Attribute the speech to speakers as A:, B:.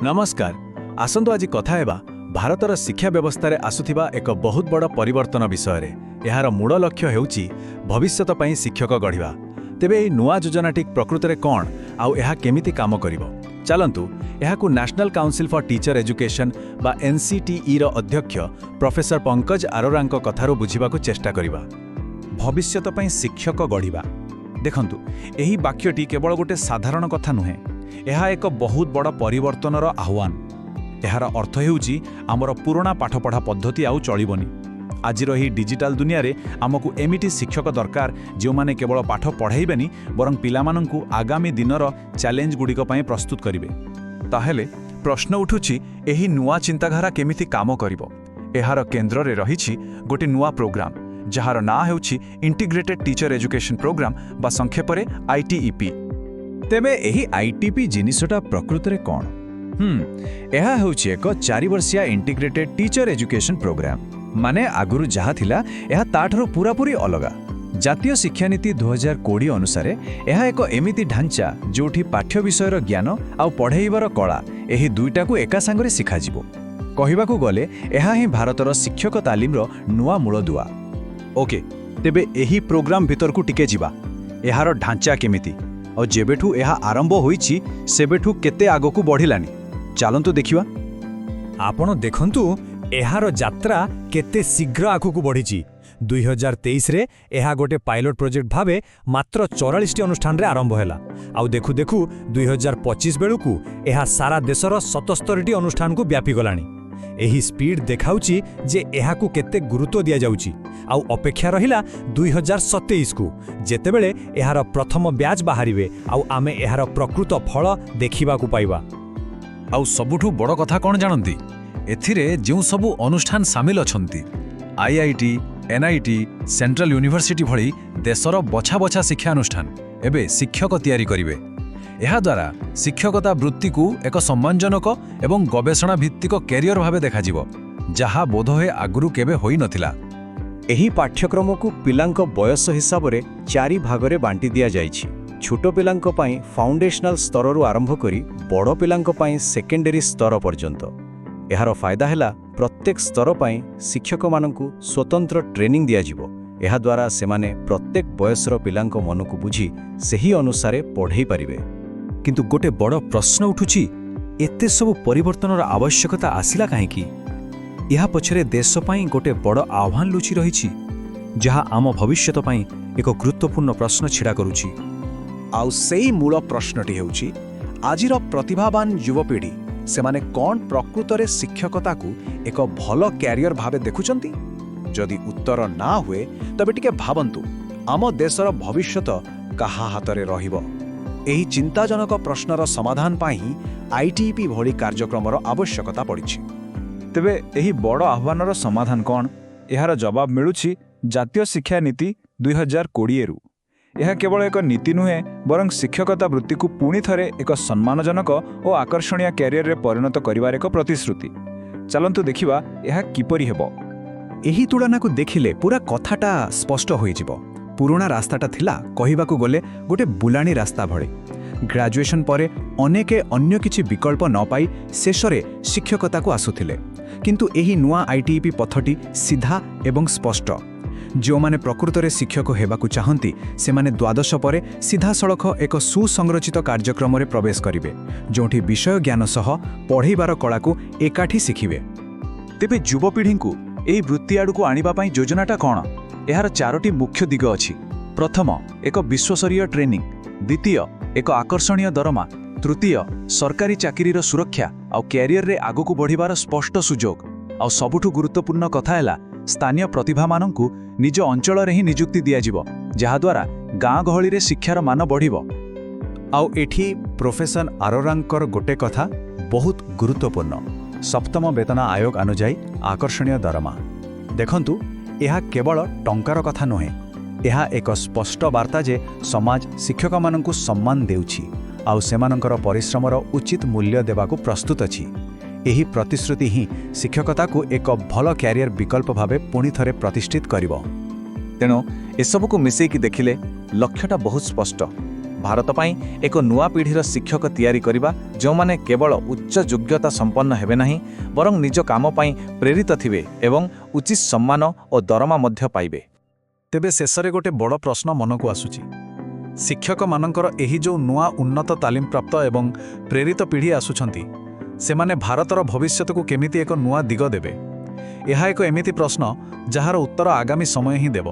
A: ନମସ୍କାର। ଆସନ୍ତୁ ଆଜି କଥା ହେବା ଭାରତର ଶିକ୍ଷା ବ୍ୟବସ୍ଥାରେ ଆସୁଥିବା ଏକ ବହୁତ ବଡ଼ ପରିବର୍ତ୍ତନ ବିଷୟରେ। ଏହାର ମୂଳ ଲକ୍ଷ୍ୟ ହେଉଛି ଭବିଷ୍ୟତ ପାଇଁ ଶିକ୍ଷକ ଗଢ଼ିବା। ତେବେ ଏହି ନୂଆ ଯୋଜନାଟି ପ୍ରକୃତରେ କ'ଣ ଆଉ ଏହା କେମିତି କାମ କରିବ, ଚାଲନ୍ତୁ ଏହାକୁ National Council for Teacher Education ବା ଏନ୍ସିଟିଇର ଅଧ୍ୟକ୍ଷ ପ୍ରଫେସର ପଙ୍କଜ ଆରୋରାଙ୍କ କଥାରୁ ବୁଝିବାକୁ ଚେଷ୍ଟା କରିବା।
B: ଭବିଷ୍ୟତ ପାଇଁ ଶିକ୍ଷକ ଗଢ଼ିବା। ଦେଖନ୍ତୁ, ଏହି ବାକ୍ୟଟି କେବଳ ଗୋଟେ ସାଧାରଣ କଥା ନୁହେଁ। ଏହା ଏକ ବହୁତ ବଡ଼ ପରିବର୍ତ୍ତନର ଆହ୍ୱାନ। ଏହାର ଅର୍ଥ ହେଉଛି, ଆମର ପୁରୁଣା ପାଠପଢ଼ା ପଦ୍ଧତି ଆଉ ଚଳିବନି। ଆଜିର ଏହି ଡିଜିଟାଲ ଦୁନିଆରେ ଆମକୁ ଏମିତି ଶିକ୍ଷକ ଦରକାର, ଯେଉଁମାନେ କେବଳ ପାଠ ପଢ଼ାଇବେନି, ବରଂ ପିଲାମାନଙ୍କୁ ଆଗାମୀ ଦିନର ଚ୍ୟାଲେଞ୍ଜଗୁଡ଼ିକ ପାଇଁ ପ୍ରସ୍ତୁତ କରିବେ।
C: ତାହେଲେ ପ୍ରଶ୍ନ ଉଠୁଛି, ଏହି ନୂଆ ଚିନ୍ତାଧାରା କେମିତି କାମ କରିବ? ଏହାର କେନ୍ଦ୍ରରେ ରହିଛି ଗୋଟିଏ ନୂଆ ପ୍ରୋଗ୍ରାମ, ଯାହାର ନାଁ ହେଉଛି ଇଣ୍ଟିଗ୍ରେଟେଡ୍ ଟିଚର ଏଜୁକେସନ୍ ପ୍ରୋଗ୍ରାମ ବା ସଂକ୍ଷେପରେ ଆଇଟିଇପି।
A: ତେବେ ଏହି ଆଇଟିଇପି ଜିନିଷଟା ପ୍ରକୃତରେ କ'ଣ? ଏହା ହେଉଛି ଏକ 4 ବର୍ଷିଆ ଇଣ୍ଟିଗ୍ରେଟେଡ୍ ଟିଚର ଏଜୁକେସନ୍ ପ୍ରୋଗ୍ରାମ। ମାନେ ଆଗରୁ ଯାହା ଥିଲା, ଏହା ତାଠାରୁ ପୂରାପୂରି ଅଲଗା। ଜାତୀୟ ଶିକ୍ଷାନୀତି 2020 ଅନୁସାରେ ଏହା ଏକ ଏମିତି ଢାଞ୍ଚା, ଯେଉଁଠି ପାଠ୍ୟ ବିଷୟର ଜ୍ଞାନ ଆଉ ପଢ଼େଇବାର କଳା, ଏହି ଦୁଇଟାକୁ ଏକା ସାଙ୍ଗରେ ଶିଖାଯିବ। କହିବାକୁ ଗଲେ ଏହା ହିଁ ଭାରତର ଶିକ୍ଷକ ତାଲିମର ନୂଆ ମୂଳଦୁଆ।
B: ଓକେ, ତେବେ ଏହି ପ୍ରୋଗ୍ରାମ ଭିତରକୁ ଟିକେ ଯିବା। ଏହାର ଢାଞ୍ଚା କେମିତି ଆଉ ଯେବେଠୁ ଏହା ଆରମ୍ଭ ହୋଇଛି, ସେବେଠୁ କେତେ ଆଗକୁ ବଢ଼ିଲାଣି, ଚାଲନ୍ତୁ ଦେଖିବା।
D: ଆପଣ ଦେଖନ୍ତୁ, ଏହାର ଯାତ୍ରା କେତେ ଶୀଘ୍ର ଆଗକୁ ବଢ଼ିଛି। 2023ରେ ଏହା ଗୋଟେ ପାଇଲଟ ପ୍ରୋଜେକ୍ଟ ଭାବେ ମାତ୍ର 44ଟି ଅନୁଷ୍ଠାନରେ ଆରମ୍ଭ ହେଲା। ଆଉ ଦେଖୁ ଦେଖୁ 2025 ବେଳକୁ ଏହା ସାରା ଦେଶର 77ଟି ଅନୁଷ୍ଠାନକୁ ବ୍ୟାପିଗଲାଣି। ଏହି ସ୍ପିଡ୍ ଦେଖାଉଛି ଯେ ଏହାକୁ କେତେ ଗୁରୁତ୍ୱ ଦିଆଯାଉଛି। ଆଉ ଅପେକ୍ଷା ରହିଲା 2027କୁ, ଯେତେବେଳେ ଏହାର ପ୍ରଥମ ବ୍ୟାଚ୍ ବାହାରିବେ ଆଉ ଆମେ ଏହାର ପ୍ରକୃତ ଫଳ ଦେଖିବାକୁ ପାଇବା।
C: ଆଉ ସବୁଠୁ ବଡ଼ କଥା କ'ଣ ଜାଣନ୍ତି? ଏଥିରେ ଯେଉଁ ସବୁ ଅନୁଷ୍ଠାନ ସାମିଲ ଅଛନ୍ତି, ଆଇଆଇଟି, ଏନ୍ଆଇଟି, ସେଣ୍ଟ୍ରାଲ ୟୁନିଭର୍ସିଟି ଭଳି ଦେଶର ବଛା ବଛା ଶିକ୍ଷାନୁଷ୍ଠାନ ଏବେ ଶିକ୍ଷକ ତିଆରି କରିବେ। ଏହାଦ୍ୱାରା ଶିକ୍ଷକତା ବୃତ୍ତିକୁ ଏକ ସମ୍ମାନଜନକ ଏବଂ ଗବେଷଣା ଭିତ୍ତିକ କ୍ୟାରିୟର ଭାବେ ଦେଖାଯିବ, ଯାହା ବୋଧହୁଏ ଆଗରୁ କେବେ ହୋଇନଥିଲା।
E: ଏହି ପାଠ୍ୟକ୍ରମକୁ ପିଲାଙ୍କ ବୟସ ହିସାବରେ ଚାରି ଭାଗରେ ବାଣ୍ଟି ଦିଆଯାଇଛି। ଛୋଟ ପିଲାଙ୍କ ପାଇଁ ଫାଉଣ୍ଡେସନାଲ ସ୍ତରରୁ ଆରମ୍ଭ କରି ବଡ଼ ପିଲାଙ୍କ ପାଇଁ ସେକେଣ୍ଡାରୀ ସ୍ତର ପର୍ଯ୍ୟନ୍ତ। ଏହାର ଫାଇଦା ହେଲା, ପ୍ରତ୍ୟେକ ସ୍ତର ପାଇଁ ଶିକ୍ଷକମାନଙ୍କୁ ସ୍ୱତନ୍ତ୍ର ଟ୍ରେନିଂ ଦିଆଯିବ। ଏହାଦ୍ୱାରା ସେମାନେ ପ୍ରତ୍ୟେକ ବୟସର ପିଲାଙ୍କ ମନକୁ ବୁଝି ସେହି ଅନୁସାରେ ପଢ଼େଇ ପାରିବେ।
B: କିନ୍ତୁ ଗୋଟେ ବଡ଼ ପ୍ରଶ୍ନ ଉଠୁଛି, ଏତେ ସବୁ ପରିବର୍ତ୍ତନର ଆବଶ୍ୟକତା ଆସିଲା କାହିଁକି? ଏହା ପଛରେ ଦେଶ ପାଇଁ ଗୋଟେ ବଡ଼ ଆହ୍ୱାନ ଲୁଚି ରହିଛି, ଯାହା ଆମ ଭବିଷ୍ୟତ ପାଇଁ ଏକ ଗୁରୁତ୍ୱପୂର୍ଣ୍ଣ ପ୍ରଶ୍ନ ଛିଡ଼ା କରୁଛି।
F: ଆଉ ସେଇ ମୂଳ ପ୍ରଶ୍ନଟି ହେଉଛି, ଆଜିର ପ୍ରତିଭାବାନ ଯୁବପିଢ଼ି, ସେମାନେ କ'ଣ ପ୍ରକୃତରେ ଶିକ୍ଷକତାକୁ ଏକ ଭଲ କ୍ୟାରିୟର ଭାବେ ଦେଖୁଛନ୍ତି? ଯଦି ଉତ୍ତର ନା ହୁଏ, ତେବେ ଟିକେ ଭାବନ୍ତୁ, ଆମ ଦେଶର ଭବିଷ୍ୟତ କାହା ହାତରେ ରହିବ? ଏହି ଚିନ୍ତାଜନକ ପ୍ରଶ୍ନର ସମାଧାନ ପାଇଁ ହିଁ ଆଇଟିଇପି ଭଳି କାର୍ଯ୍ୟକ୍ରମର ଆବଶ୍ୟକତା ପଡ଼ିଛି।
C: ତେବେ ଏହି ବଡ଼ ଆହ୍ୱାନର ସମାଧାନ କ'ଣ? ଏହାର ଜବାବ ମିଳୁଛି ଜାତୀୟ ଶିକ୍ଷା ନୀତି 2020ରୁ। ଏହା କେବଳ ଏକ ନୀତି ନୁହେଁ, ବରଂ ଶିକ୍ଷକତା ବୃତ୍ତିକୁ ପୁଣି ଥରେ ଏକ ସମ୍ମାନଜନକ ଓ ଆକର୍ଷଣୀୟ କ୍ୟାରିୟରରେ ପରିଣତ କରିବାର ଏକ ପ୍ରତିଶ୍ରୁତି। ଚାଲନ୍ତୁ ଦେଖିବା ଏହା କିପରି ହେବ।
F: ଏହି ତୁଳନାକୁ ଦେଖିଲେ ପୁରା କଥାଟା ସ୍ପଷ୍ଟ ହୋଇଯିବ। ପୁରୁଣା ରାସ୍ତାଟା ଥିଲା କହିବାକୁ ଗଲେ ଗୋଟେ ବୁଲାଣି ରାସ୍ତା ଭଳି। ଗ୍ରାଜୁଏସନ୍ ପରେ ଅନେକେ ଅନ୍ୟ କିଛି ବିକଳ୍ପ ନ ପାଇ ଶେଷରେ ଶିକ୍ଷକତାକୁ ଆସୁଥିଲେ। କିନ୍ତୁ ଏହି ନୂଆ ଆଇଟିଇପି ପଥଟି ସିଧା ଏବଂ ସ୍ପଷ୍ଟ। ଯେଉଁମାନେ ପ୍ରକୃତରେ ଶିକ୍ଷକ ହେବାକୁ ଚାହାନ୍ତି, ସେମାନେ ଦ୍ୱାଦଶ ପରେ ସିଧାସଳଖ ଏକ ସୁସଂରଚିତ କାର୍ଯ୍ୟକ୍ରମରେ ପ୍ରବେଶ କରିବେ, ଯେଉଁଠି ବିଷୟ ଜ୍ଞାନ ସହ ପଢ଼େଇବାର କଳାକୁ ଏକାଠି ଶିଖିବେ।
B: ତେବେ ଯୁବପିଢ଼ିଙ୍କୁ ଏହି ବୃତ୍ତି ଆଡ଼କୁ ଆଣିବା ପାଇଁ ଯୋଜନାଟା କ'ଣ? ଏହାର ଚାରୋଟି ମୁଖ୍ୟ ଦିଗ ଅଛି। ପ୍ରଥମ, ଏକ ବିଶ୍ୱସ୍ତରୀୟ ଟ୍ରେନିଂ। ଦ୍ୱିତୀୟ, ଏକ ଆକର୍ଷଣୀୟ ଦରମା। ତୃତୀୟ, ସରକାରୀ ଚାକିରିର ସୁରକ୍ଷା ଆଉ କ୍ୟାରିୟରରେ ଆଗକୁ ବଢ଼ିବାର ସ୍ପଷ୍ଟ ସୁଯୋଗ। ଆଉ ସବୁଠୁ ଗୁରୁତ୍ୱପୂର୍ଣ୍ଣ କଥା ହେଲା, ସ୍ଥାନୀୟ ପ୍ରତିଭାମାନଙ୍କୁ ନିଜ ଅଞ୍ଚଳରେ ହିଁ ନିଯୁକ୍ତି ଦିଆଯିବ, ଯାହାଦ୍ୱାରା ଗାଁ ଗହଳିରେ ଶିକ୍ଷାର ମାନ ବଢ଼ିବ।
A: ଆଉ ଏଠି ପ୍ରଫେସର ଆରୋରାଙ୍କର ଗୋଟେ କଥା ବହୁତ ଗୁରୁତ୍ୱପୂର୍ଣ୍ଣ, ସପ୍ତମ ବେତନ ଆୟୋଗ ଅନୁଯାୟୀ ଆକର୍ଷଣୀୟ ଦରମା। ଦେଖନ୍ତୁ, ଏହା କେବଳ ଟଙ୍କାର କଥା ନୁହେଁ। ଏହା ଏକ ସ୍ପଷ୍ଟ ବାର୍ତ୍ତା ଯେ ସମାଜ ଶିକ୍ଷକମାନଙ୍କୁ ସମ୍ମାନ ଦେଉଛି ଆଉ ସେମାନଙ୍କର ପରିଶ୍ରମର ଉଚିତ ମୂଲ୍ୟ ଦେବାକୁ ପ୍ରସ୍ତୁତ ଅଛି। ଏହି ପ୍ରତିଶ୍ରୁତି ହିଁ ଶିକ୍ଷକତାକୁ ଏକ ଭଲ କ୍ୟାରିୟର ବିକଳ୍ପ ଭାବେ ପୁଣି ଥରେ ପ୍ରତିଷ୍ଠିତ କରିବ।
B: ତେଣୁ ଏସବୁକୁ ମିଶେଇକି ଦେଖିଲେ ଲକ୍ଷ୍ୟଟା ବହୁତ ସ୍ପଷ୍ଟ। ଭାରତ ପାଇଁ ଏକ ନୂଆ ପିଢ଼ିର ଶିକ୍ଷକ ତିଆରି କରିବା, ଯେଉଁମାନେ କେବଳ ଉଚ୍ଚ ଯୋଗ୍ୟତା ସମ୍ପନ୍ନ ହେବେ ନାହିଁ, ବରଂ ନିଜ କାମ ପାଇଁ ପ୍ରେରିତ ଥିବେ ଏବଂ ଉଚିତ ସମ୍ମାନ ଓ ଦରମା ମଧ୍ୟ ପାଇବେ।
C: ତେବେ ଶେଷରେ ଗୋଟେ ବଡ଼ ପ୍ରଶ୍ନ ମନକୁ ଆସୁଛି। ଶିକ୍ଷକମାନଙ୍କର ଏହି ଯେଉଁ ନୂଆ ଉନ୍ନତ ତାଲିମପ୍ରାପ୍ତ ଏବଂ ପ୍ରେରିତ ପିଢ଼ି ଆସୁଛନ୍ତି, ସେମାନେ ଭାରତର ଭବିଷ୍ୟତକୁ କେମିତି ଏକ ନୂଆ ଦିଗ ଦେବେ? ଏହା ଏକ ଏମିତି ପ୍ରଶ୍ନ ଯାହାର ଉତ୍ତର ଆଗାମୀ ସମୟ ହିଁ ଦେବ।